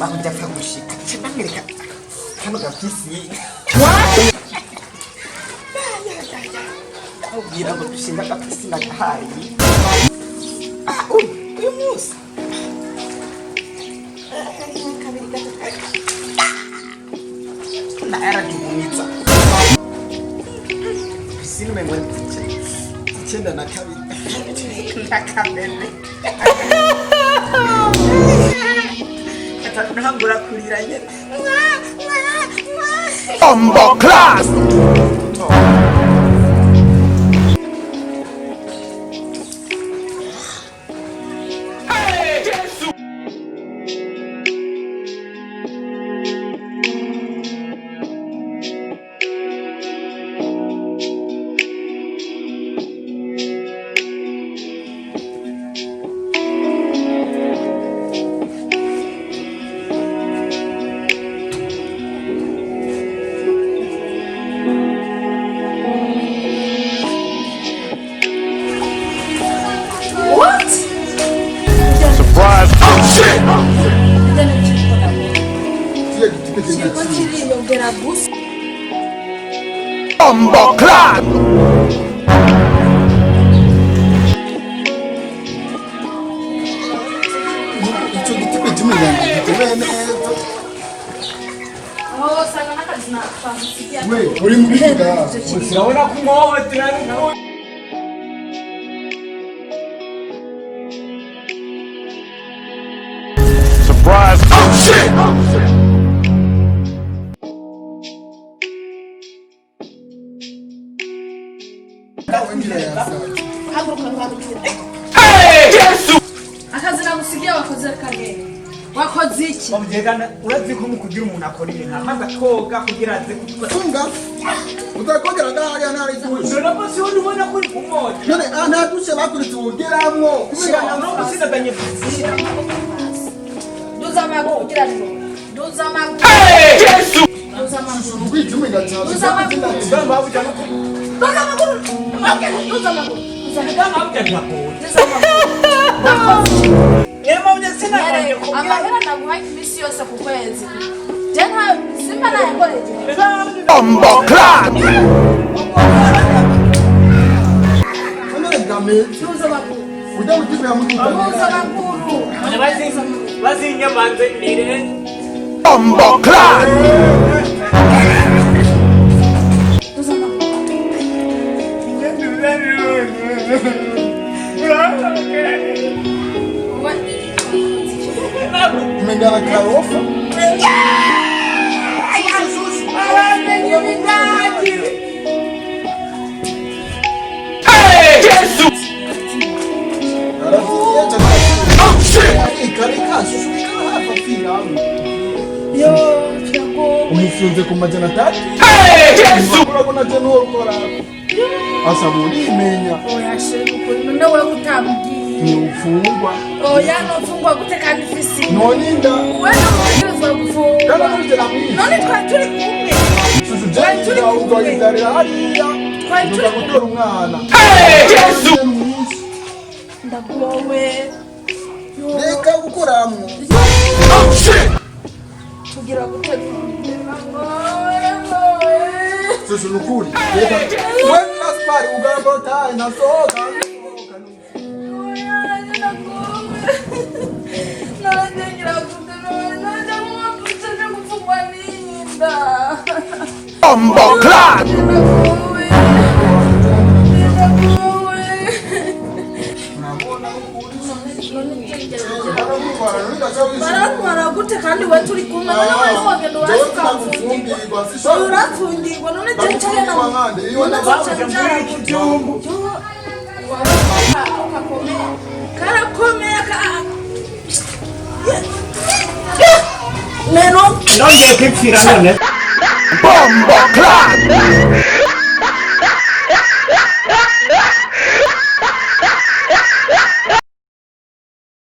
Mabuja apfa gushika nca ndamwereka kano gapisi, ndamubwira ngo dushinga agapisi nagahaye. Ah, uyu munsi kabiri, gatatu, nayarajugumiza pisine, umengo ni 92 ndakamene ntangura kurira nyene. Bomboclaat! What? Surprise! Oh shit! Kiriko kiriyongera gusa. Bomboclaat! Icyo giti cy'umuryango gikomeye neza. Aho usanga n'akazi twamusigiye. We uri muri kigali. Urabona ko umuhohotera. Surprise! Oh shit! Nawe ngira yasaze. Haguruka nguhagurukire. Akazi nagusigiye wakoze kagenda, wakoze iki? Bamubyegana, urazi ko mu kugira umuntu akora ibintu amaze koga kugira aze gukora. Funga utakogera ngahariya ntari dushe. None ko siho ubona ko uri kumota? None aha nta dushe bakuritse ugeramo kubera. No gusinaganye pisine. Duza amaguru kugira ngo duza amaguru, duza amaguru. Urwita umugati. Duza amaguru. Babuja no Duza amaguru. Okay, duza amaguru, duza amaguru. Babuja ntiyakora. Duza amaguru. Niyo mpamvu sinaganye kubwira. Amahera naguhaye iminsi yose ku kwezi, je nta simba nayakoreje. Bomboclaat! None gametse. Duza amaguru. Ujya gutibira mu Duza amaguru. Bazinyamanze mire. Bomboclaat! Duza amaguru. Wowe. Umengana karofa. Abamenye ibigagi. Araziye cyane. Kareka shushu hafi apfiramo. Yo, turagowe. Umufunze ku 300. Urabona je n'uwo asa murimenya. Oya sheri, ukuri none wewe utambwiye? Ni ufungwa. Oya, nofungwa gute kandi mfise inda? None inda. Wewe ntutegerezwa gufungwa. Kandi nugera mwiza. None twari turi kumwe. Shushu. Twari turi Je kumwe. uzoyibyarira hariya. Twari turi Uza gutora umwana. Ndagowe. Reka gukoramwo. Tugira gute? Shushu, nukuri reka we Gaspari ugaragara nasohoka. Ngira gute none? Gupfungwa n'inda. Bomboclaat! Ndagowe, ndagowe. Urabona ukuri. Barantwara gute kandi we turi kumwe? None wewe wogenda urazi ukamfungirwa, urafungirwa. None je ncare na none zoca ncara? Karakomeye ka neno. Nongeye kwipfira none. Bomboclaat!